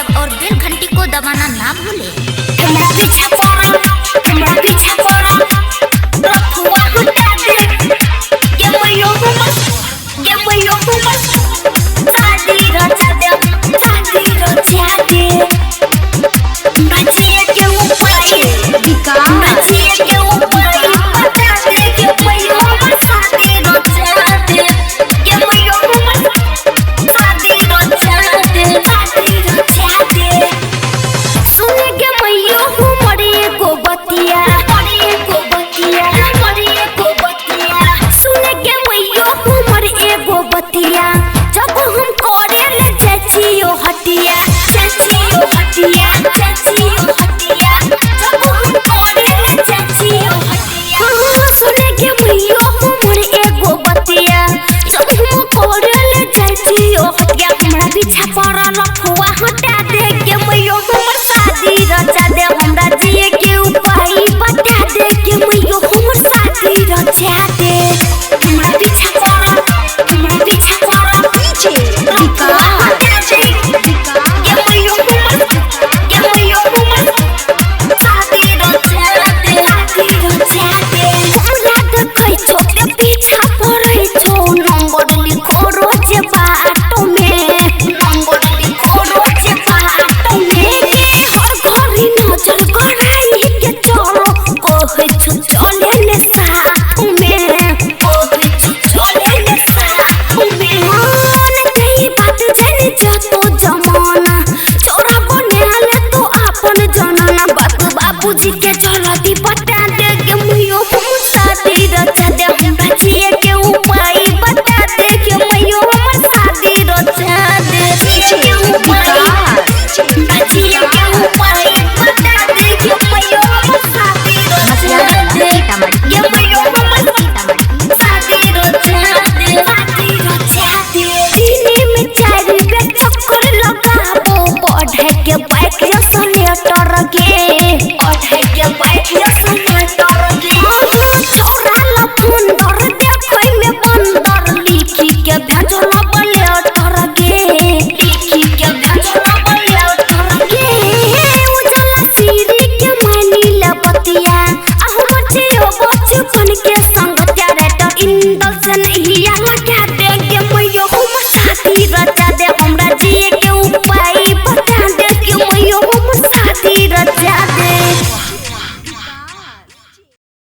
Subscribe और बेल घंटी को दबाना ना भूलें। हमरा पीछा पड़ल, हमरा पीछा पड़ल, रफुआ हटा दे गे मैयो हमर, गे मैयो हमर शादी रचा दे, शादी रचा दे। बचिए के उपाय, बचिए के उपाय बता दे गे मैयो हमर शादी रचा दे, गे मैयो हमर शादी रचा दे, शादी रचा दे। सुन गे मैयो हमर एगो बतिया, हमर एगो बतिया, हमर एगो बतिया। सुन गे मैयो हमर एगो बतिया, जब हम करे ले चाचियो हटिया, चाचियो हटिया, चाचियो हटिया। जब हम करे ले चाचियो हटिया। हाँ, सुन गे मैयो हमर एगो बतिया, जब हम करे ले चाचियो हटिया। हमरा पीछा पड़ल लफुआ हटा दे गे मैयो हमर शादी रचा दे, हमरा जिए के उपाय बता दे गे मैयो हमर शादी रचा दे। हमरा पीछा पड़ल, हमरा पीछा पड़ल लफुआ हटा दे गे मैयो हमर, गे मैयो हमर शादी रचा दे, शादी रचा दे। हमरा देखै छौ ते पीछा पड़ै छौ, नंबर लिखो रोज बाटो में, नंबर लिखो रोज बाटो में। हर घड़ी नजर गड़ाई के चलो, कहै छौ चले ने साथ में, कहै छौ चले ने साथ में। हाँ, कई बात जाने जतो जमाना, चोरा बना ले तो अपन जनाना। बात बाबूजी के जल्दी बता दे गे मैयो हमर शादी रचा दे, हमरा जिए के उपाय बता दे गे मैयो हमर शादी रचा दे। जिए के उपाय, हमरा जिए के उपाय बता दे गे मैयो हमर शादी रचा दे, गे मैयो हमर शादी रचा दे, शादी रचा दे। दिने में 4 बेर चक्कर लगाबो, पढ़े के बाइक सलेटर गे, पढ़े के बाइक सलेटर गे। छोरा लफंदर देखै में बंदर, लिखी के भेजल लेटर गे, लिखी के भेजल लेटर गे। उजला सीरी के मानी ले बतिया, आ हमर जियो बचपन के संग।